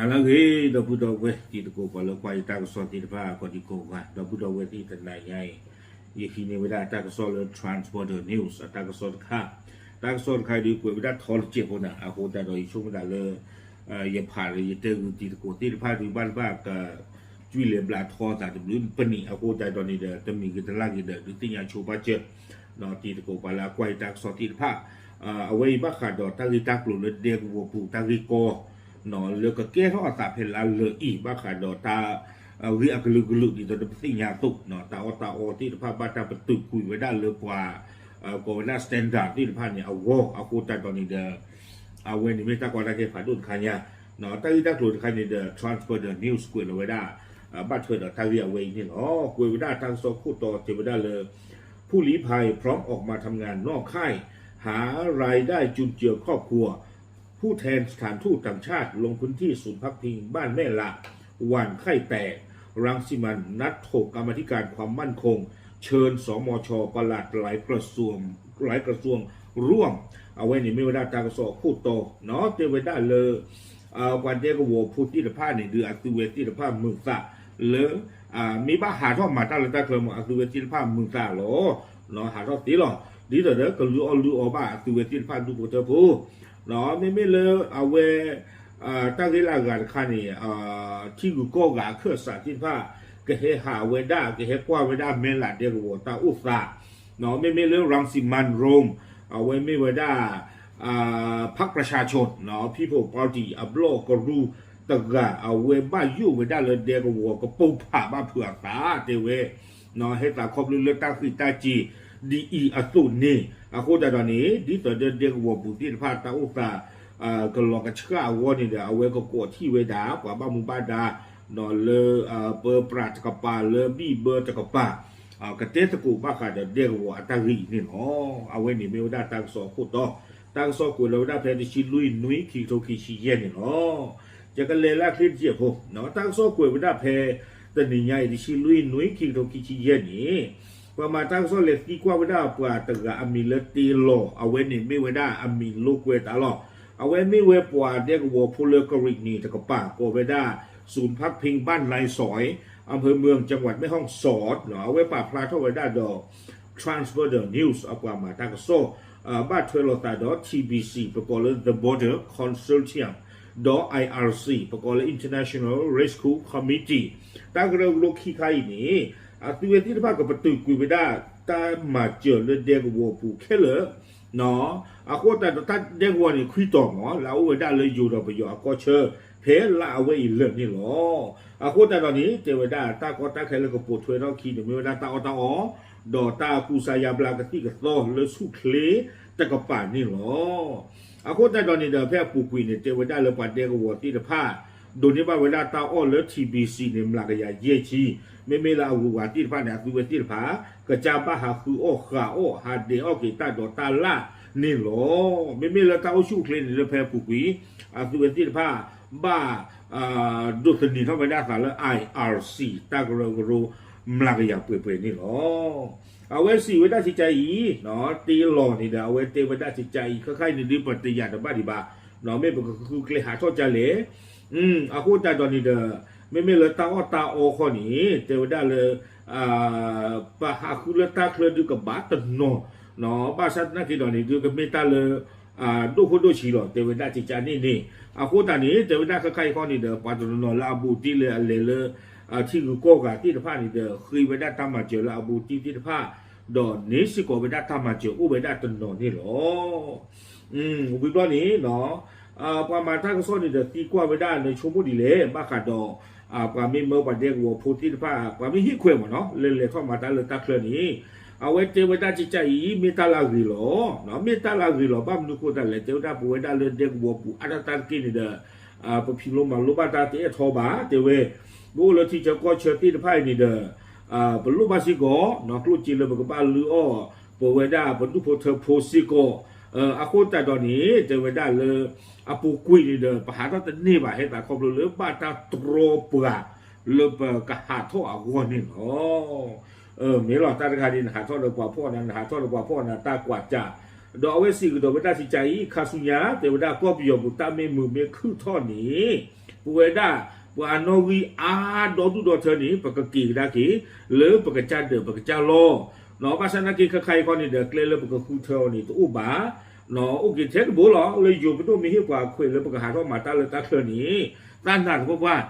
လၢအဂ့ၤ ဒီပုၢ်ဒီဝဲၢ်တံၤသကိး ပှၤလၢကွၢ်ယတၢ်ကစီၣ်သ့ၣ်တဖၣ် ကိးဒံကိးဂၤ ဒီပုၢ်ဒီဝဲၢ်သ့ၣ်တနၤညါအံၤ ယဟံးန့ၢ်ဝဲဒၣ်တၢ်ကစီၣ်လၢ Trans Border News အတၢ်ကစီၣ်တခါ, တၢ်ကစီၣ်တခါဒုးကွဲးဝဲဒၣ်ထီတစဲးဖိန့ၣ် အဃိသတးဒီးယဆိကမိၣ်သးလၢ ယဖးလၢယတဲဂုာ်တံၤသကိးသ့ၣ်တဖၣ်ဒုး ဘၣ်တဘၣ်က ကွံာ်လဲၤဘျးထီသးတဘျုးပနံးအဃိသတးဒီးန့ၣ်ဒီး တမံၤဂ့ၤတလၢ်ဂ့ၤဒီး ဒုးသ့ၣ်ညါဆိပာ်စၢၤ တံၤသကိးပှၤလၢအကွၢ်ယတၢ်ကစီၣ်သ့ၣ်တဖၣ် အဝဲအံၤဘၣ်ဃးဒီးတၢ်ဂ့ၢ်တၢ်ကျိၤလၢဒဲကဝီၤပူၤတၢ်ဂ့ၢ်ကီ လၢကကဲထီၣ်အသးဖဲလါလၢာ်အံၤ ဘၣ်ဃးဒီးတၢ် ဂ့ၢ်အကလုာ်ကလုာ်ဒ်သိးဒီးပသ့ၣ်ညါအသိး တၢ်အီၣ်တၢ်အီသ့ၣ်တဖၣ်ဘၣ်တၢ်ပတုာ်ကွံာ်ဝဲဒၣ်လၢပှၤ ကိးဝဲဒၣ် standard သ့ၣ်တဖၣ်န့ၣ်အဂီၢ် အဃိသတးဒီးန့ၣ်ဒီး အဝဲန့ၣ်မ့ၢ်တၢ်ကီတၢ်ခဲဖးဒိၣ်တခါညါ တၢ်ဂ့ၢ်တၢ်ကျိၤတခါန့ၣ်ဒီး Trans Border News ကွဲးလီၤဝဲဒၣ် ဘၣ်ထွဲဒီးတၢ်ဂ့ၢ်အဝဲအံၤန့ၣ်လီၤ. ကွဲးဝဲဒၣ်တၢ်ကစီၣ်ခိၣ်တီတဲဝဲဒၣ်လၢ ผู้ลี้ภัยพร้อมออกมาทำงานนอกค่าย หารายได้จุนเจือครอบครัว ผู้แทนสถานทูตต่างชาติลงพื้นที่ศูนย์พักพิงบ้านแม่หละ หวั่นไข้แตก รังสิมันต์นัดถกกรรมาธิการความมั่นคง เชิญ สมช ประหลัดหลายกระทรวง หลายกระทรวงร่วม အဝဲန့ၣ်မ့ၢ်ဝဲဒၣ်တၢ်ကစီၣ်အခိၣ်တီ တဲဝဲဒၣ်လၢ ပှၤဒဲကဝီၤဖိသ့ၣ်တဖၣ်န့ၣ် ဒုးအသုဝဲသ့ၣ်တဖၣ်မုာ်သးလၢ မ့ၢ်ဘၣ်ဟးထီၣ်မၤတၢ်လၢတၢ်ချၢမး အသုဝဲသ့ၣ်တဖၣ်မုာ်သးလီၤ. ဟးထီၣ်သ့လီၤ. ဒ်သိးဒီးကလုၢ်အီၣ်လုၢ်အီဘၣ်အသုဝဲသ့ၣ်တဖၣ်ဒူၣ်ဖိထၢဖိ မ့မ့ၢ်လၢအဝဲ တၢ်ဂ့ၢ်လၢအဂၤတခါန့ၣ် ထံဂုၤကီၢ်ဂၤအခၢၣ်စးသ့ၣ်တဖၣ် ကဟဲဟးဝဲဒၣ် ကဟဲကွၢ်ဝဲဒၣ်မဲၢ်လးဒဲကဝီၤတၢ်အိၣ်သး မ့မ့ၢ်လၢ Rangsiman Rome အဝဲမ့ၢ်ဝဲဒၣ် พรรคประชาชน People Party အဘျီၣ်ကရူၢ်တဂၤ အဝဲဘၣ်ယိၣ်ဝဲဒၣ်လၢဒဲကဝီၤကပိာ်ဖးဘၣ်ဖုးအသးတဲဝဲ ဟဲသးခီဖျိလၢတၢ်ဃ့ၢ်တၢ်စ့ၤဒ်အံၤအသိးန့ၣ် အဃိသတးဒီးန့ၣ် ဒ်သိးဒီးဒဲကဝီၤပူၤသ့ၣ်တဖၣ်တၢ်အိၣ်သး ကလီၤကဆှၣ်အဂီၢ်န့ၣ်ဒီး အဝဲကကိးထီၣ်ဝဲဒၣ် ပှၤဘၣ်မူဘၣ်ဒါ လၢ ပၢပြးတကပၤ လၢဘံၣ်ဘၢတကပၤ ကတဲသကိးဘၣ်ဃးဒီးဒဲကဝီၤအတၢ်ဂ့ၢ်အံၤန့ၣ်လီၤ. အဝဲန့ၣ်မ့ၢ်ဝဲဒၣ်တၢ်ကစီၣ်အခိၣ်တီ တၢ်ကစီၣ်ကွဲးလီၤဝဲဒၣ်ဖဲတဆံလွံၢ်နွံ ခံကထိခံဆံယဲၢ်န့ၣ်လီၤ. ယကလဲၤလၢအချ့တစဲးဖိ တၢ်ကစီၣ်ကွဲးဝဲဒၣ်ဖဲ တနံၤညါအံၤ တဆံလွံၢ်နွံ ခံကထိခံဆံယဲၢ်န့ၣ် ပှၤမၤတၢ်ကစီၣ်လဲၤသံကွၢ်ဝဲဒၣ်ပှၤတဂၤအမံၤလၢတ့လီၤ အဝဲန့ၣ်မ့ၢ်ဝဲဒၣ်အမံၤလိာ်ကွဲသးလီၤ. အဝဲမ့ၢ်ဝဲပှၤဒဲကဝီၤဖိလၢကရံၣ်နံၤတကပၤ ကိးဝဲဒၣ် ศูนย์พักพิงบ้านนายสอย อำเภอเมือง จังหวัดแม่ฮ่องสอน အဝဲပာ်ဖျါထီၣ်ဝဲဒၣ်ဒီး Trans Border News အပှၤမၤတၢ်ကစီၣ် ဘၣ်ထွဲလိာ်သးဒီး T B C ပကိးလၢ The Border Consortium ဒီး I R C ပကိးလၢ International Rescue Committee တၢ်ကရၢကရိခံခါအံၤန့ၣ် အသုဝဲသ့ၣ်တဖၣ်ကပတုာ်ကွံာ်ဝဲဒၣ် တၢ်မၤစၢၤလၢဒဲကဝီၤပူၤခဲလၢာ် အဃိသတးဒီးတၢ်ဒဲကဝီၤန့ၣ် ခွံတီၤမး လၢအအိၣ်ဝဲဒၣ်လၢယိၤဒီးပယီၤအကီၢ်ဆၢ ဖဲလါအဝဲအံၤလၢာ်န့ၣ်လီၤ. အဃိသတးဒီးန့ၣ် တဲဝဲဒၣ်တၢ်ကီတၢ်ခဲလၢကပိာ်ထွဲထီၣ်ခံန့ၣ် မ့ၢ်ဝဲဒၣ်တၢ်အီၣ်တၢ်အီ ဒီးတၢ်ကူစါယါဘျါကသံၣ်ကသီလၢဆူၣ်ချ့တကပၤန့ၣ်လီၤ. အဃိသတးဒီးန့ၣ်ဒီး ဖဲအပူၤကွံာ်န့ၣ် တဲဝဲဒၣ်လၢပှၤဒဲကဝီၤသ့ၣ်တဖၣ် ဒိးန့ၢ်ဘၣ်ဝဲဒၣ်တၢ်အီၣ်လၢ T B C န့ၣ် မျးကယၤယဲၢ်ဆံ, မ့မ့ၢ်လၢအဂုၤအဂၤသ့ၣ်တဖၣ်န့ၣ် အသုဝဲသ့ၣ်တဖၣ် ကစၢ်ဘၣ်ဟးဃုအီၣ်ဃုအီၣ် ဟးဒဲးအီၣ်က့ၤတၢ်ဒိးတၢ်လၣ်န့ၣ်လီၤ. မ့မ့ၢ်လၢတၢ်အိၣ်ဆူၣ်အိၣ်ချ့န့ၣ် လၢဖဲအပူၤကွံာ် အသုဝဲသ့ၣ်တဖၣ် ဘၣ် ဒိးသန့ၤထီၣ်ဝဲဒၣ်အသးလၢ I R C တၢ်ကရၢကရိ မျးကယၤပှဲၤပှဲၤန့ၣ်လီၤ. အဝဲစံးဝဲဒၣ်စံးကါအံၤ တ့လီၤန့ၣ်ဒီး အဝဲတဲဝဲဒၣ်စံးကါအံၤ ခဲခါအံၤန့ၣ်ဒုးပတယာ်တဘၣ်ဒံးဘၣ်, မ့ၢ်ပကဃုကျဲဟးထီၣ်ကလဲၣ်. အဃိသတးဒီးန့ၣ်ဒီး မ့မ့ၢ်လၢတၢ်အီၣ်တၢ်အီခီန့ၣ် တဲဝဲဒၣ်လၢ ပဟးဃုလၢတၢ်ချၢဒုးကဘၣ်တနီၤ, ဘၣ်ဆၣ်သနာ်က့ဒီးန့ၣ် ဒုးကမ့ၢ်တၢ်လၢ ဒိၣ်ခိၣ်ဒိၣ်ဆံးလီၤ တဲဝဲဒၣ်စံးကါန့ၣ်န့ၣ်. အဃိသတးန့ၣ် တဲဝဲဒၣ်ခဲခါအံၤခီန့ၣ်ဒီး ပှၤတနီၤနီၤလၢအဘူးတံၢ်လၢအလဲၤလၢ ထံဂုၤကီၢ်ဂၤသ့ၣ်တဖၣ်န့ၣ်ဒီး ဃ့ဝဲဒၣ်တၢ်မၤစၢၤလၢအဘူးတံၢ်သ့ၣ်တဖၣ်, ဒီးန့ၣ်စ့ၢ်ကီးဝဲဒၣ်တၢ်မၤစၢၤအိၣ်ဝဲဒၣ်တနီၤန့ၣ်လီၤ. ဝံၤဘျီန့ၣ် ပှၤမၤတၢ်ကစီၣ်န့ၣ်ဒီးသံကွၢ်ဝဲဒၣ်နဆိကမိၣ်ဒ်လဲၣ် ဘၣ်ဃးဒီး ပှၤမ့ၢ်မၢပှၤဒဲကဝီၤဖိသ့ၣ်တဖၣ် ပှၤမ့ၢ်ဟ့ၣ်ခွဲးမးနီၤ လၢလဲၤထီၣ်မၤတၢ်လၢတၢ်ချၢန့ၣ် အဝဲတဲဝဲဒၣ်ကကါအံၤ မ့ၢ်တၢ်လၢအဂ့ၤလီၤ. မ့ၢ်တၢ်လၢအဂ့ၤလီၤ ဘၣ်မနုၤဃိသတးလဲၣ် တဲဝဲဒၣ်ပဝဲဒၣ်လၢဒဲကဝီၤပူၤအါတက့ၢ်န့ၣ်ဒီး ပဖံးလိမၤလိဘၣ်တၢ်တအဲၣ်ထီဘၣ် တဲဝဲ ပအိၣ်လၢထံဆၢကီၢ်ဆၢသ့ၣ်တဖၣ်အံၤန့ၣ်ဒီး ပလိၣ်ဘၣ်စ့ၢ်ကီး ကျိၣ်စ့လၢပကဘၣ်လုၢ်အီၣ် ပဝဲဒၣ်ပဒူၣ်ဖိထၢဖိစ့ၢ်ကီး အဃိသတးဒီးန့ၣ် တဲဝဲဒၣ်လၢ အပူၤကွံာ်န့ၣ်ဒီး ပဟးထီၣ်တန့ၢ်ဘၣ် ဟဲသးခီဖျိလၢဘၣ်တၢ်တြီပှၤ လၢပကဟးထီၣ်အဂီၢ်န့ၣ်လီၤ. မ့ၢ်လီၤတၢ်တခါန့ၣ် နဟးထီၣ်ဒီးပှၤဖှီၣ်နၤ နဟးထီၣ်ဒီးပှၤဖှီၣ်နၤ တၢ်ကွၢ်စၢ်, ဒီးအဝဲစံးကဒီးဝဲဒၣ်စံးကါအံၤ ခါဆူညါ တဲဝဲဒၣ်ကီၢ်ပယီၤပူၤတၢ်မ့ၢ်မုာ်မ့ၢ်ခုၣ်ထီၣ်န့ၣ် ပဝဲဒၣ် ပှၤအနီၣ်ဂံၢ်အါဒီဒူၣ်ဒီထၢန့ၣ် ပကက့ၤကဒါက့ၤ လၢပကစၢ်ဒၢးပကစၢ်လီၢ်, ဘၣ်ဆၣ်သနာ်က့ခဲခါအံၤခီန့ၣ်ဒီး ကျဲလၢပကဃုထၢအီၤန့ၣ်တအိၣ်ဘၣ်, အိၣ်က့ၤထဲတဘိလီၤ. လၢယိၤပဒိၣ်မ့ၢ်ဟ့ၣ်ပှၤခွဲးလၢပကဟးထီၣ်မၤတၢ်လၢတၢ်ချၢန့ၣ် တၢ်နာ်တပှၢ်ပှၢ်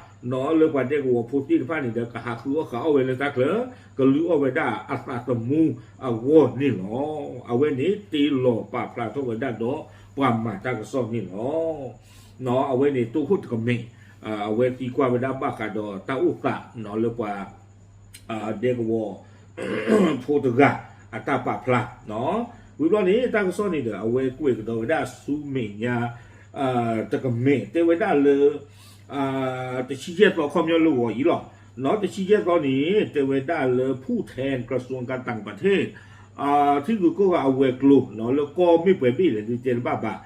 လၢပှၤဒဲကဝီၤဖိသ့ၣ်တဖၣ်န့ၣ်ဒီး ကဟးဃုအီၣ်ဃုအီၣ်ဝဲလၢတၢ်ချၢ, ကလုၢ်အီၣ်ဝဲဒၣ်အသးသမူအဂီၢ်န့ၣ်လီၤ. အဝဲန့ၣ်တ့လီၤပာ်ဖျါထီၣ်ဝဲဒၣ်ဒီးပှၤမၤတၢ်ကစီၣ်န့ၣ်လီၤ. အဝဲန့ၣ်တိခိၣ်တကမဲာ်, အဝဲသံကွၢ်ဝဲဒၣ်ဘၣ်ဃးဒီးတၢ်အိၣ်သးလၢပှၤ ဒဲကဝီၤ ဖိတဂၤအတၢ်ပာ်ဖျါ, ဝံၤဘျီန့ၣ် တၢ်ကစီၣ်န့ၣ်ဒီး အဝဲကွဲးကဒီးဝဲဒၣ်ဆူမဲာ်ညါ တကမဲာ် တဲဝဲဒၣ်လၢ တဆံယဲၢ်သီ ခီပညီလၢဂီၤအံၤလီၤ. တဆံယဲၢ်သီန့ၣ် တဲဝဲဒၣ်လၢ ဖူၣ်ထဲ ကရၢၡူၣ်ကၣ်တၢ်ပထ့ၣ် ထံဂုၤကီၢ်ဂၤအဝဲၤကျိၤ လၢကီၢ်မ့ၢ်ပှဲၤဘ့ၣ်လဲၣ်ဒုးတဲတဘၣ်ဘၣ်,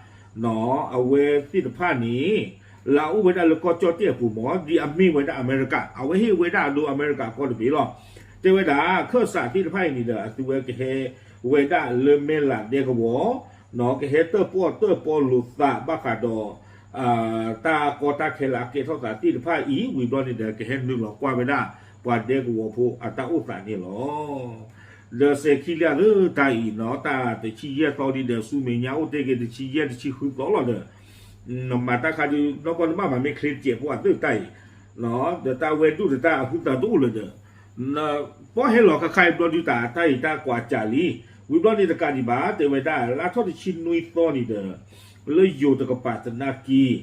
အဝဲသ့ၣ်တဖၣ်န့ၣ် လၢအအိၣ်ဝဲဒၣ်လၢကီၢ်ကၠီၣ်တဲၣ်အပူၤမ့ၢ် ဒ်အမ့ၢ်ဝဲဒၣ်အမဲရကၤ အဝဲဟ့ၣ်ဝဲဒၣ်အဒိအမဲရကၤကီၢ်တဘ့ၣ်လီၤ. တဲဝဲဒၣ် ခၢၣ်စးသ့ၣ်တဖၣ်အံၤန့ၣ်ဒီး အသုဝဲကဟဲဝဲဒၣ်လၢမဲၢ်လးဒဲကဝီၤ ကဟဲတၢၣ်ပီၣ်တၢၣ်ပီလိာ်သးဘၣ်ဃးဒီး တၢ်ကီတၢ်ခဲလၢအကဲထီၣ်သးသ့ၣ်တဖၣ်အံၤ ဝံၤဘျီန့ၣ်ဒီး ကဟဲနုာ်လီၤကွၢ်ဝဲဒၣ် ပှၤဒဲကဝီၤဖိအတၢ်အိၣ်သးန့ၣ်လီၤ. ဒီးစဲၤခံလၢအဂ့ၢ်တၢ်အံၤနီၤ တၢ်တဆံယဲၢ်သီဒ်ဒီး ဆူမဲာ်ညါအိၣ်တ့ၢ်က့ၤ တဆံယဲၢ် တဆံဃုသီလီၤဒီး နမၤတၢ်ခါဒုး နီၢ်ကီၢ်နဘၣ်မၤမ့ၢ်ချ့တစဲးဖိအသ့ၣ်တၢ်အံၤ ဒီးတၢ်ဝဲဒိၣ်ဒီးတၢ်အဟုသးတအိၣ်လၢၤဒီး ပီၢ်ဟဲလီၤခါခါအံၤဘျီဒုးတၢ် တၢ်အံၤတၢ်ကွၢ်စးလံ. ဝံၤဘျီန့ၣ်တကးဒံးဘၣ် တဲဝဲဒၣ်လၢထီၣ်တဆံနွံသီန့ၣ်ဒီး လၢယိၤတကပၤသနာ်က့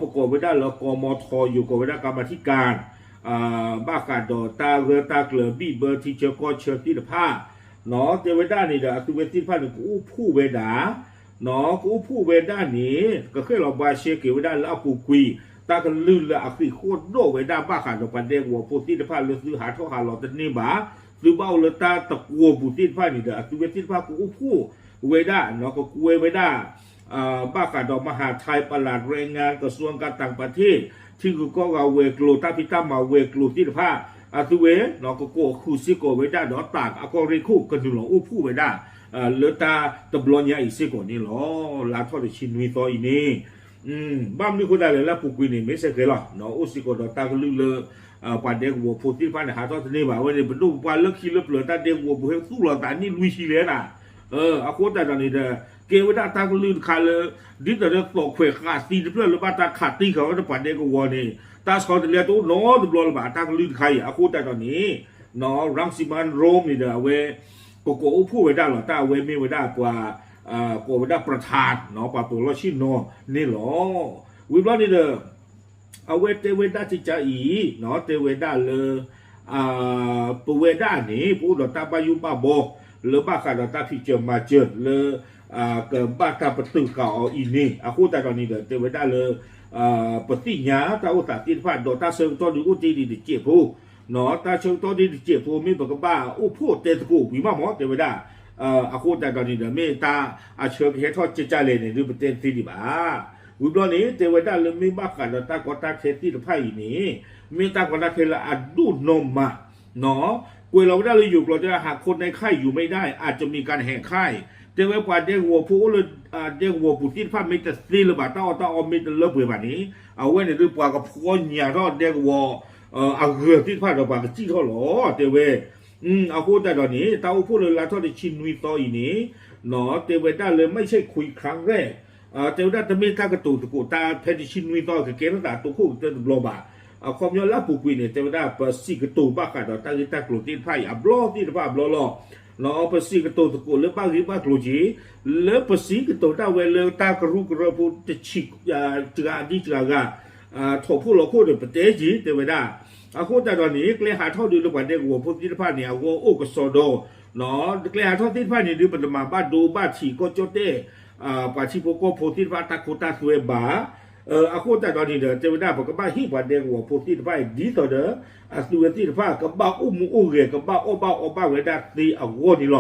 ပကိးဝဲဒၣ်လၢကီမထီ ယိၤကိးဝဲဒၣ်ကမၤထံကၣ် ဘၣ်ဃးဒီးတၢ်ဂၢၢ်တၢ်ကျၢၤဘံၣ်ဘၢထံဆၢကီၢ်ဆၢသ့ၣ်တဖၣ် တဲဝဲဒၣ်န့ၣ်ဒီး အသုဝဲသ့ၣ်တဖၣ်န့ၣ် ကအိၣ်ဖှိၣ်ဝဲဒၣ် ကအိၣ်ဖှိၣ်ဝဲဒၣ်န့ၣ် ကဃဲၣ်လီၤဘှါရှဲက့ၤဝဲဒၣ်လၢအပူၤကွံာ် တၢ်ကလုၢ်လၢအဃ့ၢ်ဃီၣ်ဒီးဝဲဒၣ်ဘၣ်ဃးဒီးပှၤဒဲကဝီၤဖိသ့ၣ်တဖၣ်လၢသုဟးထီၣ်ဟးလီၤတန့ၢ်ဘၣ်, သုဘၣ်အိၣ်လၢတၢ်တကွီၤပူၤသ့ၣ်တဖၣ်န့ၣ်ဒီး အသုဝဲသ့ၣ်တဖၣ်ကအိၣ်ဖှိၣ်ဝဲဒၣ် ကကွဲဝဲဒၣ် ဘၣ်ဃးဒီး มหาดไทย ปลัดแรงงาน กระทรวงการต่างประเทศ ထံဂုၤကီၢ်ဂၤဝဲၤကျိၤ တၢ်ဖံးတၢ်မၤဝဲၤကျိၤသ့ၣ်တဖၣ် အသုဝဲ ကကိးဃုာ်စ့ၢ်ကီးဝဲဒၣ်ဒီးတၢ်အကီၢ်ရ့ၣ်ခိၣ် ကနုာ်လီၤအိၣ်ဖှိၣ်ဝဲဒၣ် လၢတၢ်တဘျီညါအံၤစ့ၢ်ကီးန့ၣ်လီၤ. လါထီၣ်တဆံနွံသီအံၤန့ၣ် ဘၣ်မနုၤအဃိသတးလဲၣ် လၢအပူၤကွံာ်န့ၣ် မ့ၢ်ဆဲးဃဲၤလီၤ အိၣ်စ့ၢ်ကီးဒီးတၢ်ကလုၢ်လၢ ပှၤဒဲကဝီၤဖိသ့ၣ်တဖၣ်န့ၣ် ဟးထီၣ်တန့ၢ်ဘၣ် အဝဲန့ၣ် ပဒိၣ်ပပှၢ်လၢခံလၢပျၢၤတၢ်ဒဲကဝီၤပူၤဟဲသူၣ်လီၤသးနံၣ်လွံၢ်ဆံလဲၣ်နၤ အဃိသတးဒီးန့ၣ်ဒီး ကဲဝဲဒၣ်တၢ်ကလုၢ်တခါလၢ ဒ်သိးဒီးသိးခွဲးဃာ်သံတဖျၢၣ်လၢဘၣ်တၢ်ခးတံၢ်ဃာ်ဝဲဒၣ်ပှၤဒဲကဝီၤန့ၣ် တၢ်ဆီတလဲတအိၣ်နီတဘျီလၢၤဘၣ် တၢ်ကလုၢ်တခါအံၤ အဃိသတးဒီးန့ၣ် รังสิมันต์โรมန့ၣ်ဒီး အဝဲ ကကိးအိၣ်ဖှိၣ်ဝဲဒၣ်လီၤ တၢ်အဝဲမ့ၢ်ဝဲဒၣ်ပှၤ ကိးဝဲဒၣ် ประธาน ပှၤပၢၤလီၢ်ဆ့ၣ်နီၤန့ၣ်လီၤ. ဝံၤဘျီန့ၣ်ဒီး အဝဲတဲဝဲဒၣ်ကကါအံၤ တဲဝဲဒၣ်လၢ ပဝဲဒၣ်န့ၣ် ပအိၣ်ဒီးတၢ်ဘၣ်ယိၣ်ဘၣ်ဘီ လၢဘၣ်ဃးဒီးတၢ်ဖံးစၢၤမၤစၢၤလၢ ကဘၣ်တၢ်ပတုာ်ဃာ်အီၤအံၤန့ၣ် အဃိသတးဒီးန့ၣ်ဒီး တဲဝဲဒၣ်လၢ ပသ့ၣ်ညါတၢ်အိၣ်သးသ့ၣ်တဖၣ် ဒီးတၢ်ဆၢကတီၢ်ဒုးအိၣ်တ့ၢ်ဒံးတစဲးဖိ တၢ်ဆၢကတီၢ်ဒ်တစဲးဖိ မ့ၢ်ပကဘၣ်အိၣ်ဖှိၣ်တဲသကိးဝံၤမးမး တဲဝဲဒၣ် အဃိသတးဒီးန့ၣ်ဒီး မ့ၢ်တၢ်အဆၢကဟဲထီၣ်ကကါလဲၣ်န့ၣ် ဒုးပတဲတသ့ဒံးဘၣ်. ဝံၤဘျီန့ၣ် တဲဝဲဒၣ်လၢမ့ၢ်ဘၣ်ဃးဒီးတၢ်ကီတၢ်ခဲသ့ၣ်တဖၣ်အံၤန့ၣ် မ့ၢ်တၢ်ကီတၢ်ခဲလၢအဒိၣ်နီၢ်မး ကွဲးလီၤဝဲဒၣ်လၢယိၤကျိာ်တဲ หากคนในค่ายอยู่ไม่ได้ อาจจะมีการแหกค่าย တဲဝဲပှၤဒဲကဝီၤဖိအိၣ်လၢ ဒဲကဝီၤပူၤသ့ၣ်တဖၣ်မ့ၢ်တသ့လၢၤဘၣ် တၢ်အီၣ်တၢ်အီမ့ၢ်တလၢပှဲၤဘၣ်န့ၣ် အဝဲန့ၣ်ဒုးပှၤကဖှီညၣ်ထီၣ်ဒဲကဝီၤ အဂၢၢ်သ့ၣ်တဖၣ်ဒီးပှၤကစံၣ်ထီၣ်လီၤ တဲဝဲ အဃိသတးဒီးန့ၣ် တၢ်အိၣ်ဖှိၣ်လၢလါထီၣ်တဆံနွံသီအံၤန့ၣ် တဲဝဲဒၣ်လၢ ไม่ใช่คุยครั้งแรก တဲဝဲဒၣ်တမ့ၢ်တၢ်ကတိၤသကိး တၢ်ဖဲတဆံနွံသီ ကကဲထီၣ်သးတိခိၣ်ကတၢၢ်တဘျီဘၣ်. အခီပညီလၢအပူၤကွံာ်န့ၣ် တဲဝဲဒၣ်ပစံးကတိၤဘၣ်ဃးဒီးတၢ်ဂ့ၢ်တၢ်ကျိၤသ့ၣ်တဖၣ်အံၤ အဘျီသ့ၣ်တဖၣ်အဘျီလီၤ. ပစံးကတိၤသကိးလၢဘၣ်ဂ့ၢ်ဘၣ်ကျိၤက့ၤ လၢပစံးကတိၤဒၣ်ဝဲလၢတၢ်ကရူၢ်ကရၢဖိတဆံး စှၤဒ်စှၤဂၤ ထိးဖှိၣ်လီၤခိၣ်ဒီးပတဲက့ၤ တဲဝဲဒၣ်. အဃိသတးဒီးန့ၣ် ကျဲဟးထီၣ်ဒုးလၢပှၤဒဲကဝီၤဖိသ့ၣ်တဖၣ်န့ၣ် အဂီၢ်အိၣ်ကစီဒီ ကျဲဟးထီၣ်သ့ၣ်တဖၣ်န့ၣ်ဒုး ပတမၤဘၣ်ဒိဘၣ်ထံးကီၢ်ကၠီၣ်တဲၣ် ပှၤထံဖိကီၢ်ဖိသ့ၣ်တဖၣ်တၢ်ခိတၢ်သွဲဘၣ်. အဃိသတးဒီးန့ၣ်ဒီး တဲဝဲဒၣ် ပကဘၣ်ဟ့ၣ်ပှၤဒဲကဝီၤဖိသ့ၣ်တဖၣ်အံၤ ဒ်သိးဒီး အသုဝဲသ့ၣ်တဖၣ် ကဘၣ်အိၣ်မူအိၣ်ဂဲၤ ကဘၣ်အီၣ်ဘၣ်အီဘၣ်ဝဲဒၣ်သ့အဂီၢ်န့ၣ်လီ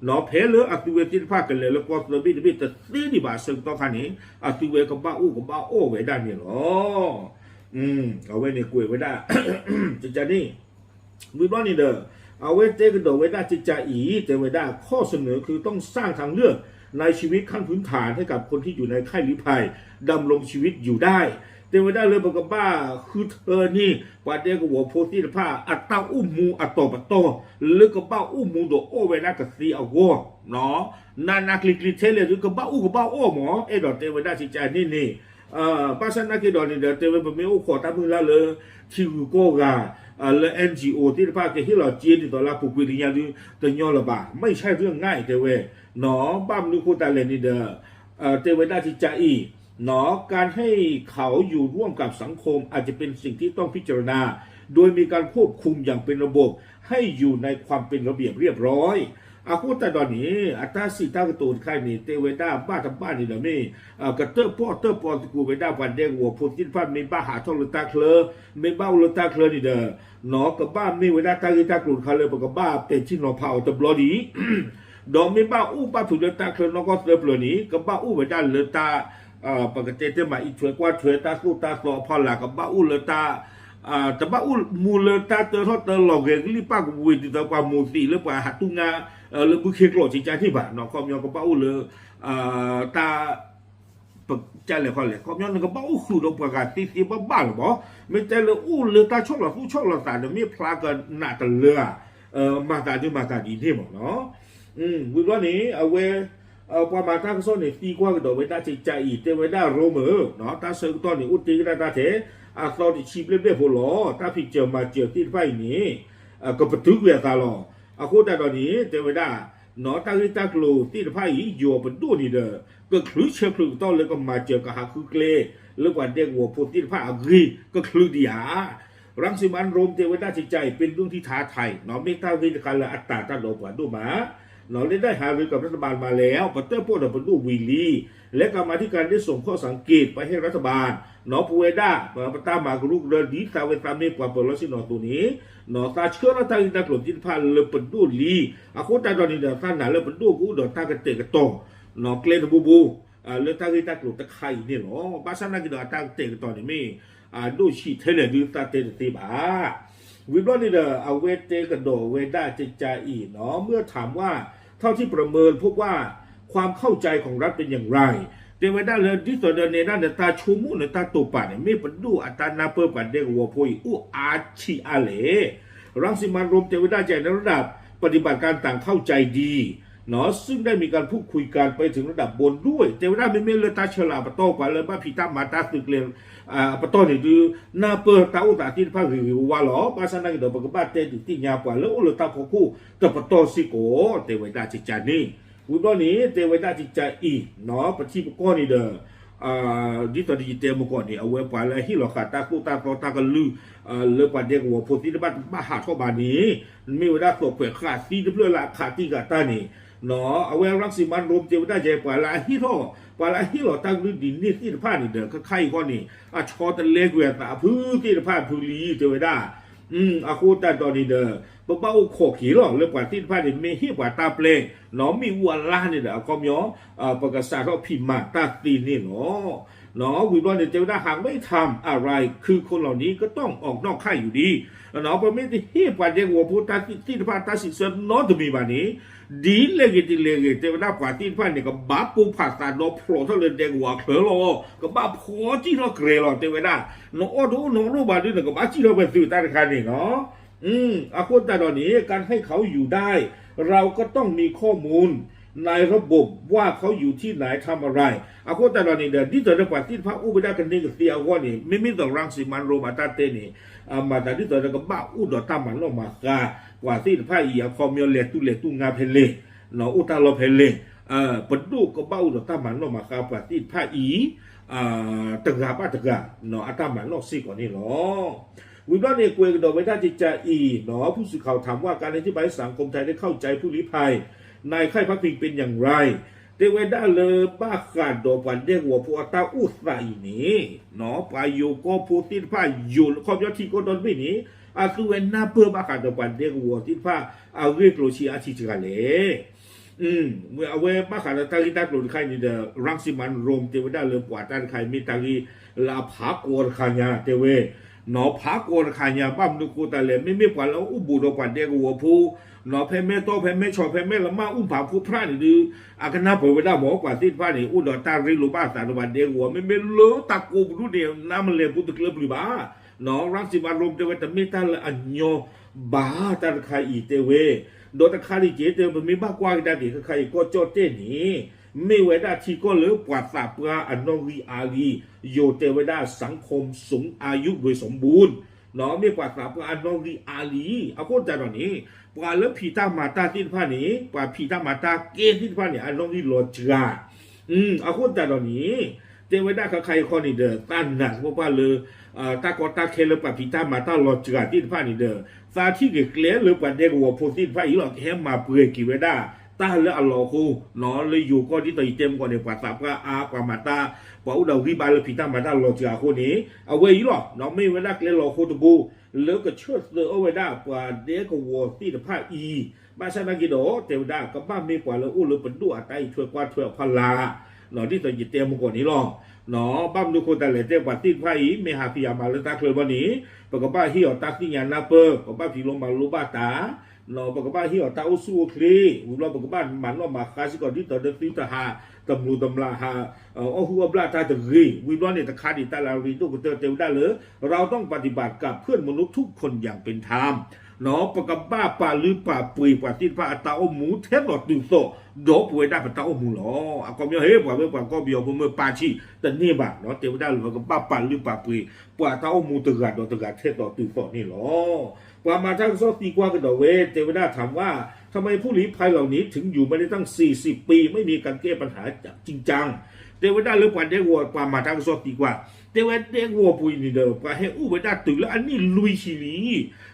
ၤ. ဖဲလၢအသုဝဲသ့ၣ်တဖၣ်ကလဲၤလၢကီၢ်သၢဘ့ၣ်တဘ့ၣ်တသ့ဒံးဘၣ်အဆၢကတီၢ်ခါန့ၣ် အသုဝဲကဘၣ်အိၣ်ကဘၣ်အီၣ်ဝဲဒၣ်န့ၣ်လီၤ. အဝဲန့ၣ်ကွဲးဝဲဒၣ် ကကါန့ၣ် ဝံၤဘျီန့ၣ်ဒီး အဝဲတဲကဒီးဝဲဒၣ်ကကါအံၤ တဲဝဲဒၣ် ข้อเสนอคือต้องสร้างทางเลือกในชีวิตขั้นพื้นฐานให้กับคนที่อยู่ในค่ายลี้ภัยดำรงชีวิตอยู่ได้ တဲ တဲဝဲဒၣ်လၢပကဘၣ်ဃုထၢန့ၢ် ပှၤဒဲကဝီၤဖိသ့ၣ်တဖၣ် အတၢ်အိၣ်မူအတီၤပတီၢ် လၢကဘၣ်အိၣ်မူဒီးအီၣ်ဝဲဒၣ်ကသ့အဂီၢ်, နးနးကျံၤကျံၤထဲလဲၣ်ဒုး ကဘၣ်အိၣ်ကဘၣ်အီၣ်မး အဲၣ်ဒိးတဲဝဲဒၣ်ကကန့ၣ်န့ၣ်, ဘၣ်ဆၣ်နာ်က့ဒီးန့ၣ်ဒီး တဲဝဲပမ့ၢ်အိၣ်ခိးတၢ်မုၢ်လၢ်လၢ ထံဂုၤကီၢ်ဂၤ လၢ N G O သ့ၣ်တဖၣ်ကဟ့ၣ်လီၤစ့ဒ်သိးလၢအပူၤကွံာ်လၢညါဒုး တညီလၢၤဘၣ်, မ့ၢ်ဆၣ်ဒုးအငါအံၤတဲဝဲ, ဘၣ်မနုၤဃိသတးလဲၣ်န့ၣ်ဒီး တဲဝဲဒၣ်ကကအံၤ, การให้เขาอยู่ร่วมกับสังคมอาจจะเป็นสิ่งที่ต้องพิจารณา โดยมีการควบคุมอย่างเป็นระบบ ให้อยู่ในความเป็นระเบียบเรียบร้อย အဃိသတးဒီးန့ၣ် အတၢ်စံးတၢ်ကတိၤတခါအံၤန့ၣ် တဲဝဲဒၣ်ဘၣ်တဘၣ်န့ၣ်ဒီးမ့ၢ် ကတၢၣ်ပီၣ်တၢၣ်ပီသကိးဝဲဒၣ်ပှၤဒဲကဝီၤဖိသ့ၣ်တဖၣ် မ့ၢ်ဘၣ်ဟးထီၣ်လၢတၢ်ချၢ, မ့ၢ်ဘၣ်အိၣ်လၢတၢ်ချၢန့ၣ်ဒီး ကဘၣ်မ့ၢ်ဝဲဒၣ်တၢ်ဂ့ၢ်တၢ်ကျိၤတခါလၢပကဘၣ်ပဲာ်ထံနီၤဖးအီၤတဘျီဒံး ဒီးမ့ၢ်ဘၣ်အိၣ်ဘၣ်ဖုးလၢတၢ်ချၢနီၢ်ကီၢ်သၢပျၢၤန့ၣ် ကဘၣ်အိၣ်ဝဲဒၣ်လၢတၢ် ပကတဲတဲမးအံးထွဲကွၢ်ထွဲ တၢ်သိၣ်တၢ်သီအဖီလာ် ကဘၣ်အိၣ်လၢတၢ် တဘၣ်အိၣ်မူလၢတၢ်တၢထီၣ်တၢလီၤဂဲၤကလံၣ်ပၣ်ကဝ့ၤဒ်သိးပှၤမိၢ်သံးလၢပှၤဟးတူၢ်ငါ လၢဘုခ့ကျိာ်ကကန့ၣ်ဘၣ်, ခီပညီကဘၣ်အိၣ်လၢ တၢ် ကလဲၤခီလဲၣ် ခီပညီနကဘၣ်အိၣ်ဃုာ်ဒီးပှၤဂၤသ့သ့ဘၣ်ဘၣ်လီၤဘၣ်, မ့ၢ်တဲလၢအိၣ်လၢတၢ်ဆီၣ်လီၤသူၣ်ဆီၣ်လီၤသးဒီးမ့ၢ်ဖျါကနးတလၢဧါ, မၤသးဒ်မၤသးဒ်န့ၣ်မးနီၤ. ဝံၤဘျီန့ၣ် အဝဲ ပှၤမၤတၢ်ကစီၣ်န့ၣ် သံကွၢ်ကဒီးဝဲဒၣ်ကကအံၤ တဲဝဲဒၣ်ရိမ့ၤဧၢ, တၢ်ဆၢကတီၢ်န့ၣ် အိၣ်တ့ၢ်ကဒါတၢ်ထဲ အသီတဆံဘျဲၣ်ဘျဲၣ်ဖိလီၤ. တၢ်ဖံးစၢၤမၤစၢၤသ့ၣ်တဖၣ်အံၤန့ၣ် ကပတုာ်ကွံာ်အသးလီၤ. အဃိသတးဒီးန့ၣ် တဲဝဲဒၣ် တၢ်ဂ့ၢ်တၢ်ကျိၤသ့ၣ်တဖၣ်အံၤ ယိၤပဒိၣ်န့ၣ်ဒီး ကချုးဆၢချုးကတီၢ်လၢကမၤစၢၤကဟးဃုကျဲ လၢပှၤဒဲကဝီၤဖိသ့ၣ်တဖၣ်အဂ့ၢ်ကချုးဒံးဧါ. ရၣ်စံမၣ်ရိမ့ၤ တဲဝဲဒၣ်ကကအံၤ เป็นเรื่องที่ท้าทาย မ့ၢ်တၢ်ဂ့ၢ်တခါလၢအတၤတၢ်ဒီးပှၤဒိၣ်မး လၢတၢ်ဟးရ့ကမျၢၢ်တဘၣ်မၤလဲၣ် ပတၢၣ်ပီၣ်ဒီးပဒိၣ်ဝံၤလံ และกรรมาธิการได้ส่งข้อสังเกตไปให้รัฐบาล ပဝဲဒၣ် ပတၢ်မၤကရူၢ်ကရၢဒ်သးဝဲသးမ့ၢ်ပှၤပၢၤလီၢ်ဆ့ၣ်နီၤအသိးန့ၣ် သးဆှၢလီၤတၢ်ဂ့ၢ်တၢ်ကျိၤသ့ၣ်တဖၣ်လၢပဒိၣ်လံ. အဃိသတးဒီးန့ၣ်ဒီး သးနာ်လၢပဒိၣ်ကအိၣ်ဒီးတၢ်ကတဲာ်ကတီၤ ကျဲတဘိဘိ လၢတၢ်ဂ့ၢ်တၢ်ကျိၤတခါအံၤန့ၣ်လီၤ. ဘၣ်ဆၣ်နာ်က့ဒီးအတၢ်ကတဲာ်ကတီၤန့ၣ်မ့ၢ် ဒိၣ်ဆံးထဲလဲၣ်ဒုးသးတဲတသ့ဘၣ်. ဝံၤဘျီန့ၣ်ဒီး အဝဲတဲကဒီးဝဲဒၣ်ကကအံၤနီၤ เมื่อถามว่า เท่าที่ประเมินพบว่าความเข้าใจของรัฐเป็นอย่างไร တဲဝဲဒၣ်လၢဒ်သိးဒီးနဲဒၣ်န့ၣ် တၢ်ဆိကမိၣ်န့ၣ်တၢ်တိာ်ပာ်န့ၣ် မ့ၢ်ပဒိၣ်အတၢ်နၢ်ပၢၢ်ပှၤဒဲကဝီၤဖိအံၤ အိၣ်အါဆံးအါလဲၣ်. ရၣ်စံမၣ်ရိမ့ၤ တဲဝဲဒၣ်ကဲ ในระดับปฏิบัติการต่างเข้าใจดี ซึ่งได้มีการพูดคุยกันไปถึงระดับบนด้วย တဲဝဲဒၣ်မ့မ့ၢ်လၢတၢ်ဆၢလၤအပတီၢ် ပှၤလၢဘၣ်ဖံးတၢ်မၤတၢ်သုးကျဲၤ အပတီၢ်န့ၣ်ဒုး နၢ်ပၢၢ်တၢ်အိၣ်သးသ့ၣ်တဖၣ်ဂ့ၤဂ့ၤဝါဝါလီၤ. ဘၣ်ဆၣ်နာ်က့ဒီး ပကဘၣ်တဲဒုးသ့ၣ်ညါပှၤလၢအိၣ်လၢတၢ်ဖီခိၣ်တပတီၢ်စ့ၢ်ကီး တဲဝဲဒၣ်ကကန့ၣ်. ဝံၤဘျီန့ၣ် တဲဝဲဒၣ်ကကအံၤ ပထံပကီၢ်န့ၣ်ဒီး ဒ်သိးဒီးယတဲမုၢ်ကီၢ်န့ၣ် အဝဲပှၤလၢအဟ့ၣ်လီၤဃာ်တၢ်သိၣ်တၢ်သီတၢ်ကလုၢ် လၢပှၤဒဲကဝီၤဖိသ့ၣ်တဖၣ်တဘၣ်ဟးထီၣ်ဘၣ်န့ၣ် မ့ၢ်ဝဲဒၣ်သိးခွဲးဃာ်သံတဖျၢၣ်လၢအခးတံၢ်ဃာ်တၢ်န့ၣ် အဝဲရၣ်စံမၣ်ရိမ့ၤ တဲဝဲဒၣ်ကဲ ပှၤလၢအဟ့ၣ်ထီၣ် ပှၤလၢအဟ့ၣ်လီၤတၢ်ကလုၢ်ဒ်န့ၣ်သ့ၣ်တဖၣ်န့ၣ်ဒီး ခဲခါအံၤဃီန့ၣ် အဆီတလဲကွံာ်အသးအဖုသ့ၣ်တဖၣ်အဖုလံ တဲဝဲဒၣ် အဃိသတးဒီးန့ၣ်ဒီး ပဘၣ်အိၣ်ခိးက့ၤလီၤ လၢပှၤသ့ၣ်တဖၣ်န့ၣ် မ့ၢ်ဟ့ၣ်ပှၤတၢ်ပျဲ မ့ၢ်အူအလါန့ၣ်ဒီး အခီပညီ ပကစးထီၣ်ဖံးမၤတၢ်သ့န့ၣ်လီၤ. ဝံၤဘျီန့ၣ် တဲဝဲဒၣ် หากไม่ทำอะไร คือคนเหล่านี้ก็ต้องออกนอกค่ายอยู่ดี ပမ့ၢ်တဟ့ၣ်ပှၤဒဲကဝီၤဖိတၢ်သ့ၣ်တဖၣ်တၢ်စံးဆၢနီတမံၤဘၣ်န့ၣ် ဒ်လဲၣ်ဂ့ၤဒ်လဲၣ်ဂ့ၤ တဲဝဲဒၣ်ပှၤသ့ၣ်တဖၣ်န့ၣ် ကဘၣ်ပိာ်ဖးသးဒီဖျိးထီၣ်လၢဒဲကဝီၤအချၢလီၤ. ကဘၣ်ဖီစံၣ်ထီၣ်ကြဲးလီၤ တဲဝဲဒၣ် နအီၣ်တအိၣ်နအီၣ်တအိၣ်ဘၣ်ဒုး နကဘၣ်စံၣ်ထီၣ်ဖဲသုးတၢ်တခါန့ၣ်နီၤ. အဃိသတးဒီးန့ၣ် การให้เขาอยู่ได้ เราก็ต้องมีข้อมูลในระบบว่าเขาอยู่ที่ไหนทำอะไร အဃိသတးဒီးန့ၣ်ဒီး ဒ်သိးဒီးပှၤသ့ၣ်တဖၣ်အိၣ်ဝဲဒၣ်ကန့ၢ်ကသ့အဂီၢ်န့ၣ် မ့မ့ၢ်သိး ရၣ်စံမၣ်ရိမ့ၤ အတၢ်တဲန့ၣ် မၤသးဒ်သိးဒီးကဘၣ်အိၣ်ဒီးတၢ်မၤနီၣ်မၤဃါ ပှၤသ့ၣ်တဖၣ်အံၤ အခီပညီလဲၤတူၢ်လဲၤတူၢ်ငါဖဲလဲၣ် အိၣ်တၢ်လီၢ်ဖဲလဲၣ် ပဒိၣ်ကဘၣ်အိၣ်ဒီးတၢ်မၤနီၣ်မၤဃါပှၤသ့ၣ်တဖၣ်အံၤ တဂၤဘၣ်တဂၤ အတၢ်မၤနီၣ်စ့ၢ်ကီးန့ၣ်လီၤ. ဝံၤဘျီန့ၣ် ကွဲးကဒီးဝဲဒၣ်ကကအံၤနီၤ ผู้สื่อข่าวถามว่าการอธิบายให้สังคมไทยได้เข้าใจผู้ลี้ภัยในค่ายพักพิงเป็นอย่างไร တဲဝဲဒၣ်လၢဘၣ်ဃးဒီးပှၤဒဲကဝီၤဖိအတၢ်အိၣ်သးအံၤန့ၣ် ပှၤယိၤကီၢ်ဖိသ့ၣ်တဖၣ် ယိၤခီပညီထံကီၢ်ဒီတဘ့ၣ်န့ၣ် အသုဝဲနၢ်ပၢၢ်ဘၣ်ဃးဒီးပှၤဒဲကဝီၤသ့ၣ်တဖၣ် အဂ့ၢ်ကျိၤဆံးအါဆံးတဂၤလဲၣ်. အဝဲဘၣ်ဃးဒီးတၢ်ဂ့ၢ်တၢ်ကျိၤတခါအံၤန့ၣ်ဒီး ရၣ်စံမၣ်ရိမ့ၤ တဲဝဲဒၣ်လၢပှၤတၢ်တခါအံၤ မ့ၢ်တၢ်ဂ့ၢ်လၢအဖးကီတခါညါ တဲဝဲ ဖးကီၢ်တခါညါ ဘၣ်မနုၤဃိသတးလဲၣ် မ့မ့ၢ်ပှၤလၢအအိၣ်ဘူးဒီးပှၤဒဲကဝီၤဖိ ဖဲမဲၢ်တီၢ် ဖဲမဲၢ်ဆီး ဖဲမဲၢ်လမၢ် အူၣ်ဖးဖိဖရၣ်န့ၣ်ဒုး အကနၢ်ပၢၢ်ဝဲဒၣ်မ့ၢ် ပှၤသ့ၣ်တဖၣ်န့ၣ် အိၣ်ဒီးတၢ်ရ့လိာ်ဘၣ်အသးဒီးပှၤဒဲကဝီၤ မ့မ့ၢ်လၢတၢ်ကိးပဒူၣ်န့ၣ် နါမလဲၤပူၤတကျၢပျုၤဘၣ် ရၣ်စံမါရိတဲဝဲ တမ့ၢ်တၢ်လၢအညီဘၣ် တၢ်တခါအံၤတဲဝဲ ဒီးတခါဒံးက့ၤတဲ ပမ့ၢ်ဘၣ်ကွၢ်ကဒါက့ၤ ခဲခါအံၤကီၢ်ကၠီၣ်တဲၣ်န့ၣ် မ့ၢ်ဝဲဒၣ်ထံကီၢ်လၢပှၤသးပှၢ်အနီၣ်ဂံၢ်အါလံ, ယိၤတဲဝဲဒၣ် สังคมสูงอายุโดยสมบูรณ์ မ့ၢ်ပှၤသးပှၢ်အနီၣ်ဂံၢ်အါလံ. အဃိသတးဒီးန့ၣ် ပှၤလၢဖံးတၢ်မၤတၢ်သ့ၣ်တဖၣ်န့ၣ် ပှၤဖံးတၢ်မၤတၢ်ကဲသ့ၣ်တဖၣ်န့ၣ် အနီၣ်ဂံၢ်လီၤစှၤ အဃိသတးဒီးန့ၣ် တဲဝဲဒၣ်ခဲခါအံၤဃီန့ၣ်ဒီး သးနာ်သပှၢ်ပှၢ်လၢ တၢ်ကီတၢ်ခဲလၢပှၤဖံးတၢ်မၤတၢ်လီၤစှၤသ့ၣ်တဖၣ်န့ၣ်ဒီး သးထံၣ်ဂ့ၤကျဲလၢပှၤဒဲကဝီၤဖိသ့ၣ်တဖၣ်အံၤလီၤ ကဟဲမၤပှဲၤက့ၤဝဲဒၣ် တၢ်လၢအလီၤအဃိ လၢယိၤကီၢ်ဒ်သိးယတဲမုၢ်ကီၢ်န့ၣ် ပှၤသးပှၢ်အါ ပှၤမၤတၢ် ပှၤအိၣ်ဒီးဂံၢ်ဘါလၢဖံးတၢ်မၤတၢ်လီၤစှၤအဃိန့ၣ် အဝဲအံၤလီၤ မ့ၢ်ဝဲဒၣ်ကျဲလီၤအဃိတဘိ လၢကဆၢၣ်သၢအီၤဝဲဒၣ်ပှၤဒဲကဝီၤသ့ၣ်တဖၣ်အံၤ ဘၣ်ဆၣ်သနာ်က့ဒီး တဲဝဲဒၣ် ကဘၣ်မ့ၢ်ပှၤလၢအိၣ်လၢပဒိၣ်အတၢ်အံးထွဲကွၢ်ထွဲအဖီလာ် ဒ်သိးယတဲမုၢ်ကီၢ်န့ၣ်လီၤ. ဘၣ်မနုၤဃိသတးလဲၣ် တဲပှၤသ့ၣ်တဖၣ်အံၤ မ့ၢ်ဟးဖံးဟးမၤလၢတၢ်ချၢဘၣ်န့ၣ် ပကဘၣ်ဟ့ၣ်အီၤတၢ်သ့ၣ်ညါနၢ်ပၢၢ် ပဘၣ်ဖံးလိမၤလိဘၣ်တၢ် ပကဘၣ်ဟ့ၣ်အီၤတၢ်အိၣ်ဆူၣ်အိၣ်ချ့ ဝံၤဘျီပကဘၣ်မၤနီၣ်မၤဃါစ့ၢ်ကီး ဒ်သိးဒီးသုတဟး တမျိးတမျာ်ဟး အီၣ်ဟုၣ်အီၣ်ဘျၣ်တၢ်တဂ့ၤ ဝံၤဘျီန့ၣ် တခါဒံးတၢ်လၢအရ့ဒိၣ်ကတၢၢ်တဲဝဲဒၣ်လၢ เราต้องปฏิบัติกับเพื่อนมนุษย์ทุกคนอย่างเป็นธรรม ပကဘၣ်ပာ်လုၢ်ပာ်ပှ့ၤပှၤသ့ၣ်တဖၣ်အတၢ်အိၣ်မူထဲသိးတုၤသိး ဒီးပဝဲဒၣ်ပတၢ်အိၣ်မူလီၤ. အခီပညီဟ့ၣ် ပှၤဝဲပှၤကီၢ်ပယီၤဖိမ့ၢ်ပာ်ဆံးတန့ၢ်ဘၣ် တဲဝဲဒၣ်လၢပကဘၣ်ပာ်လုၢ်ပာ်ပှ့ၤ ပှၤတၢ်အိၣ်မူတဂၤဒီးတဂၤထဲသိးတုၤသိးန့ၣ်လီၤ. ပှၤမၤတၢ်ကစီၣ်သံကွၢ်ကဒီးဝဲ တဲဝဲဒၣ် ถามว่า ทำไมผู้ลี้ภัยเหล่านี้ถึงอยู่มาได้ตั้งสี่สิบปี ไม่มีการแก้ปัญหาจริงจัง တဲဝဲဒၣ်လၢပှၤဒဲကဝီၤ ပှၤမၤတၢ်ကစီၣ်သံကွၢ် တဲဝဲဒဲကဝီၤပူၤအံၤန့ၣ်ဒီး ပှၤဟဲအိၣ်ဝဲဒၣ်တုၤလၢအနံၣ်လွံၢ်ဆံလံ.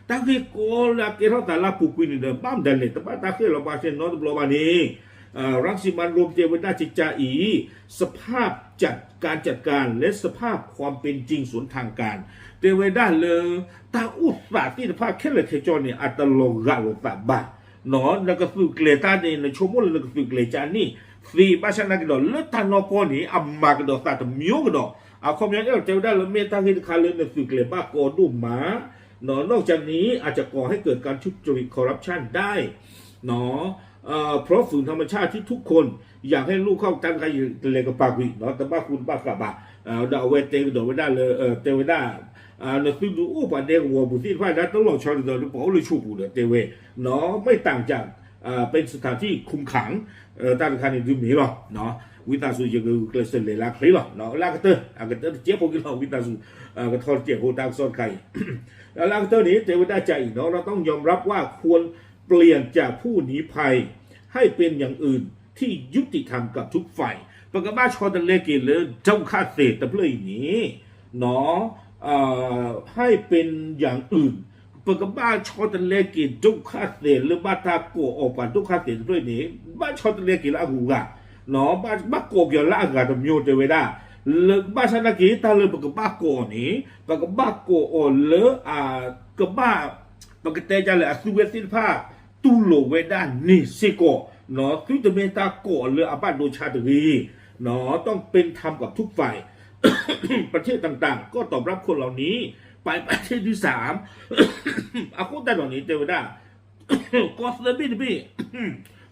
တၢ်ဂ့ၢ်ကီလၢအကဲထီၣ်သးလၢအပူၤကွံာ်န့ၣ်ဒီး ဘၣ်မတၤလဲၣ် တဘၣ်တၢ်ဃဲၣ်လီၤဘၣ်စဲနီတဘျီဘၣ်န့ၣ် ရၣ်စံမါရိတဲဝဲဒၣ်ကကါအံၤ สภาพจัดการจัดการ และสภาพความเป็นจริงสวนทางกัน တဲဝဲဒၣ်လၢ တၢ်အိၣ်သးသ့ၣ်တဖၣ်ခဲလၢာ်ခဲဆ့န့ၣ် အတလီၤဂာ်လိာ်သးဘၣ် နကသုးကျဲၤတၢ်န့ၣ် နဆိကမိၣ်လၢနကသုးကျဲၤကန့ၣ်သ့ ဘၣ်ဆၣ်သနာ်က့ဒီး လၢတၢ်နီၢ်ကီၢ်န့ၣ် အမၤကဒီးသးတမျိုးကဒီး အခီပညီအဲၣ်ဒိးတဲဝဲဒၣ်လၢ မ့ၢ်တၢ်ဂ့ၢ်တခါလၢ နသုးကျဲၤဘၣ်ကီဒိၣ်မး นอกจากนี้อาจจะก่อให้เกิดการทุจริต corruption ได้ เพราะฝืนธรรมชาติที่ทุกคนอยากให้ลูกเข้า တၢ်တခါအံၤလဲၤကပၤကွံာ် တဘၣ်ဃူတဘၣ်ဃးဘၣ် ဒီးအဝဲတဲကဒီးဝဲဒၣ်လၢ တဲဝဲဒၣ် နသုဒုးအိၣ်ပှၤဒဲကဝီၤပူၤသ့ၣ်တဖၣ်ဒၣ်တလီၤဆီဒ်သိးလၢပှၤအိၣ်လၢဆိးပူၤဒီးတဲဝဲ မ့ၢ်တၢ်က เป็นสถานที่คุมขัง တၢ်တခါန့ၣ်ဒုးမ့ၢ်လီၤ ဝံသးစူၤ ယကဂုာ်ကျဲးစၢးလဲၤလၢအချ့လီၤ လၢအကတၢၢ် အကတၢၢ်တစဲးဖိက့ၤလီၤ ဝံသးစူၤ ကထီၣ်တစဲးဖိတၢ်ကစီၣ်တခါအံၤ လၢအကတၢၢ်န့ၣ် တဲဝဲဒၣ်ကါအံၤ เราต้องยอมรับว่าควรเปลี่ยนจากผู้ลี้ภัย ให้เป็นอย่างอื่นที่ยุติธรรมกับทุกฝ่าย ပကဘၣ်ဆီတလဲက့ၤလၢ ဒုက္ခသည် တဖျၢၣ်အံၤန့ၣ် ให้เป็นอย่างอื่น ပကဘၣ်ဆီတလဲက့ၤ ဒုက္ခသည် လၢဘၣ်တၢ်ကိးအီၤပှၤ ဒုက္ခသည် တဖျၢၣ်အံၤန့ၣ် ဘၣ်ဆီတလဲက့ၤလၢအဂုၤအဂၤ ဘၣ်ကိးက့ၤအီၤလၢအဂၤတမျိုးတဲဝဲဒၣ် လၢဘၣ်ဆၣ်သနာ်က့ တၢ်လၢပကဘၣ်ကိးအီၤန့ၣ် ပကဘၣ်ကိးအီၤလၢအ ကဘၣ် ပကတဲဒ်လဲၣ် အသုဝဲသ့ၣ်တဖၣ် တူၢ်လိာ်ဝဲဒၣ်န့ၣ်စ့ၢ်ကီး သုတမ့ၢ်တၢ်ကိးအီၤလၢအဘၣ်ဒိဆါတဂ့ၤ ต้องเป็นธรรมกับทุกฝ่าย ประเทศต่างๆ ก็ตอบรับคนเหล่านี้ไปประเทศที่สาม အဃိသတးဒီးန့ၣ် တဲဝဲဒၣ် ကီၢ်သၢဘ့ၣ်တဘ့ၣ်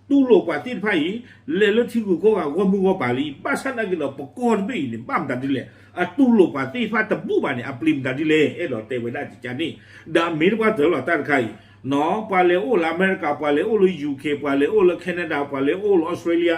တူၢ်လိာ်ပှၤသ့ၣ်တဖၣ်အံၤ လဲၤလၢထံဂုၤကီၢ်ဂၤဂီၢ်မုၢ်ဂီၢ်ပၤလံ ဘၣ်ဆၣ်သနာ်က့ဒီး ပကီၢ်တဘ့ၣ်အံၤန့ၣ် ဘၣ်မတၤဒ်လဲၣ် အတူၢ်လိာ်ပှၤသ့ၣ်တဖၣ်တဘူၣ်ဘၣ်န့ၣ် အပျံၤမတၤဒ်လဲၣ် အဲၣ်ဒိးတဲဝဲဒၣ်ကကါန့ၣ် ဒီးမ့ၢ်တပှၢ်တၢၢ်လီၤတၢ်တခါအံၤ ပှၤလဲၤအိၣ်လၢအမဲရကၤ ပှၤလဲၤအိၣ်လၢ ယူခ့ ပှၤလဲၤအိၣ်လၢ Canada ပှၤလဲၤအိၣ်လၢ Australia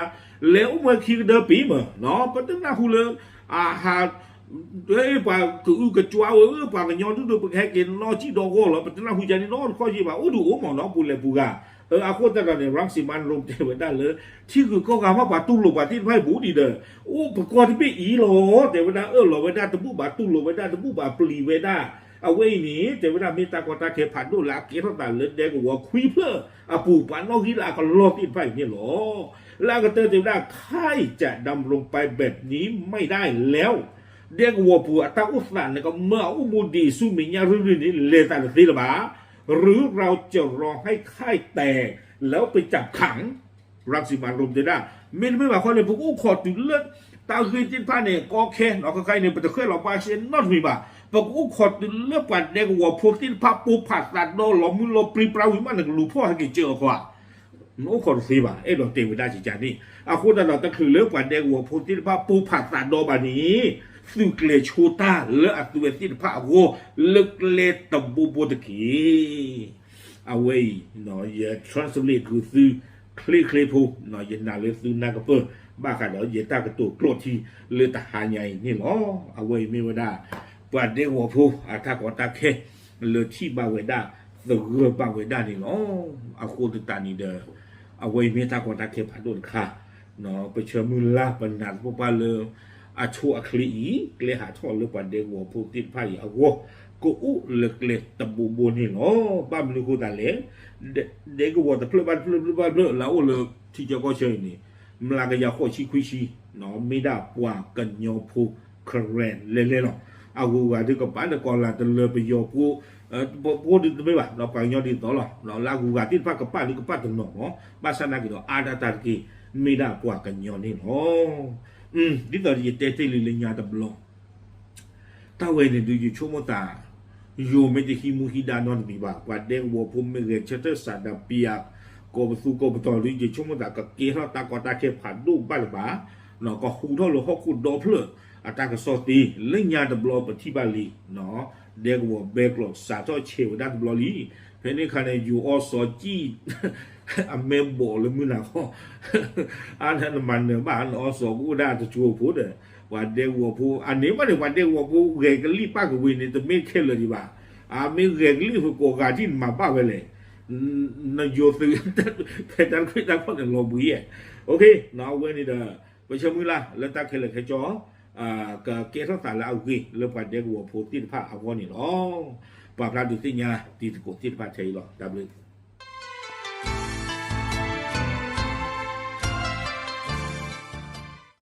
လဲၤအိၣ်မွဲခံကဒၢပံၤမး ပတနၢ်ဟူလၢ အဟး ပှၤကအုကကွါဝဲ ပှၤကညီဒူၣ်ဒိၣ် ပကဟဲက့ၤနီၣ်ကံၣ်ဒီဂီၢ်လီၤ ပတနၢ်ဟူကန့ၣ်နီတခီက့ၤဘၣ် အိၣ်ဒုးအိၣ်မးနီၤ ပူၤလဲၤပူၤဂၤ အဃိသတးဒီးန့ၣ် ရၢၣ်စံမါရိတဲဝဲဒၣ်လၢ ထံဂုၤကီၢ်ဂၤမး ပှၤတူၢ်လိာ်ပှၤသ့ၣ်တဖၣ်အံၤဘူးဒံးဒီး အိၣ်ပကီၢ်တဘ့ၣ်အံၤလီၤ တဲဝဲဒၣ် အၢၣ်လီၤဝဲဒၣ်တဘူၣ်ဘၣ် တူၢ်လိာ်ဝဲဒၣ်တဘူၣ်ဘၣ် ပျံၤဝဲဒၣ် အဝဲအံၤန့ၣ် တဲဝဲဒၣ်မ့ၢ်တၢ်ကီတၢ်ခဲဖးဒိၣ်လၢအကဲထီၣ်သးလၢဒဲကဝီၤခွံဖျၢၣ်အပူၤ ပှၤနီၣ်ဂံၢ်လၢအကလီၢ်သ့ၣ်တဖၣ်အံၤန့ၣ်လီၤ. လၢအကတၢၢ်တဲဝဲဒၣ် ข้าจะดำรงไปแบบนี้ไม่ได้แล้ว ဒဲကဝီၤပူၤအတၢ်အိၣ်သးန့ၣ် ကမၢအအိၣ်မူဒံးဆူမဲာ်ညါရုၢ်ရုၢ်န့ၣ် လဲၤသးတသ့လၢၤဘၣ် หรือเราจะรอให้ข้าแตกแล้วไปจับขัง ရၢၣ်စံမါရိတဲဒၣ် မ့တမ့ၢ်ဘၣ်ခီန့ၣ် ပကအိၣ်ခိးတုၤလၢ တၢ်ဂ့ၢ်သ့ၣ်တဖၣ်န့ၣ် ကီခဲ ခဲခါအံၤန့ၣ် ပတဃဲၣ်လီၤဘၣ်စဲနီတမံၤဘၣ် ပကအိၣ်ခိးတုၤလၢပှၤဒဲကဝီၤဖိသ့ၣ်တဖၣ်ပိၢ်ဖးသးဒီလီၤမုၢ်လီၤပြံပြါဝံၤမး နကလူၤဖီၣ်ဟဲက့ၤစၢၤအီၤခီဧါ, နအိၣ်ခိးတသ့ဘၣ်, အဲၣ်ဒိးတဲဝဲဒၣ်ကကန့ၣ်. အဃိသတးဒီး တချုးလၢပှၤဒဲကဝီၤဖိသ့ၣ်တဖၣ်ပိၢ်ဖးသးဒီဘၣ်န့ၣ်, သုးကျဲၤဆိတၢ်လၢအသုဝဲသ့ၣ်တဖၣ်အဂီၢ် လၢကျဲတဘိဘိတက့ၢ်. အဝဲအံၤ ယ translate ဃုာ်သု ချ့ချ့ဖိ, ယနာ်လၢသုနၢ်ကပၢၢ် ဘၣ်ဃးဒီးယတၢ်ကတိၤကျိာ်ထံလၢတဟါညါအံၤန့ၣ်လီၤ. အဝဲအံၤမ့ၢ်ဝဲဒၣ် ပှၤဒဲကဝီၤဖိအတၢ်ကီတၢ်ခဲ လၢထံၣ်ဘၣ်ဝဲဒၣ် သဂၢၢ်ဘၣ်ဝဲဒၣ်န့ၣ်လီၤ. အဃိသတးန့ၣ်ဒီး အဝဲအံၤမ့ၢ်တၢ်ကီတၢ်ခဲဖးဒိၣ်တခါ, ပဆၢမုၢ်လၢ်ပနာ်သပှၢ်ပှၢ်လၢ အဆိအချ့အံၤ ကျဲဟးထီၣ်လၢပှၤဒဲကဝီၤဖိသ့ၣ်တဖၣ်အံၤအဂီၢ် ကအိၣ်လၢကျဲတဘိဘိန့ၣ်လီၤ. ဘၣ်မနုၤအဃိသတးလဲၣ်, ဒဲကဝီၤတဖျၢၣ်ဘၣ်တဖျၢၣ် တဖျၢၣ်ဘၣ်တဖျၢၣ် လၢအအိၣ်လၢထံဆၢကီၢ်ဆၢအံၤန့ၣ် မျးကယၤဃိးဆံခွံဆံ မ့ၢ်ဒၣ်ပှၤကညီဖိ Karen လဲၤလဲၤလီၤ. အဂုၤအဂၤဒုးကပာ်လၢကီၢ်လၤတလၢပယီၤဖိ ပှၤဒုးတမ့ၢ်ဘၣ် ပှၤကညီဒ်သိးလီၤ. လၢအဂုၤအဂၤသ့ၣ်တဖၣ်ကပာ်ဒုးကပာ်တနီၤမး, ဘၣ်ဆၣ်သနာ်က့ဒီး အါဒၣ်တၢ်တက့ၢ် မ့ၢ်ဒၣ်ပှၤကညီန့ၣ်လီၤ. ဒ်သိးယတဲတ့ၢ်လံလၢညါတဘျီ တၢ်ဝဲန့ၣ်ဒုးယဆိကမိၣ်သး ယိၤမ့ၢ်တဟံးမူဟံးဒါနီတမံၤဘၣ်, ပှၤဒဲကဝီၤဖိမ့ၢ်ဂဲၤ ဆၢထၢၣ်စးဒပံယၤ ကိးပသူကိးပတီၤဒုး ယဆိကမိၣ်သးကကဲထီၣ်တၢ်ကီတၢ်ခဲဖးဒိၣ်ဘၣ်တဘၣ်, ကဟူးထီၣ်လၢဟီၣ်ခိၣ်ဒီဖျၢၣ်အတၢ်ကစီၣ်သ့ လၢညါတဘျီပထံၣ်ဘၣ်လံ ဒဲကဝီၤဘဲကျိးစးထီၣ်ဆဲးဝဲဒၣ်တဘျီလံ. ဖဲန့ၣ်အခါန့ၣ် ယိၤအီစီၤကံၣ် အမဲဘီးလၢမုၢ်နၤခီ အါန့ၣ်နမၤနၢၤဘၣ် နအီစီၤကအိၣ်ဒၣ်တကၠိဖိဒီး ပှၤဒဲကဝီၤဖိ အန့ၣ်ဘၣ်န့ၣ် ပှၤဒဲကဝီၤဖိဂဲၤကလံၣ်ပၣ်ကဝ့ၤန့ၣ် တမ့ၢ်ခဲလၢာ်ဒံးဘၣ်. အမ့ၢ်ဂဲၤကလံၣ်ဖိကိးဂၤဒ်နမၤဘၣ်ဝဲလဲၣ်. နယိၤသုး ဖဲတၢ်တခရံာ်တၢ်ခီၣ်န့ၣ်လီၤဘှံးယဲၢ်. အဝဲန့ၣ်ဒီး ပဆၢမုၢ်လၢ်လၢတၢ်ခဲလၢာ်ခဲဆ့ ကကဲထီၣ်သးလၢအဂ့ၤ လၢပှၤဒဲကဝီၤဖိသ့ၣ်တဖၣ်အဂီၢ်န့ၣ်လီၤ. ပာ်ဖျါဒုးသ့ၣ်ညါတံၤသကိးသ့ၣ်တဖၣ်ထဲအံၤလီၤ. တၢ်ဘျုး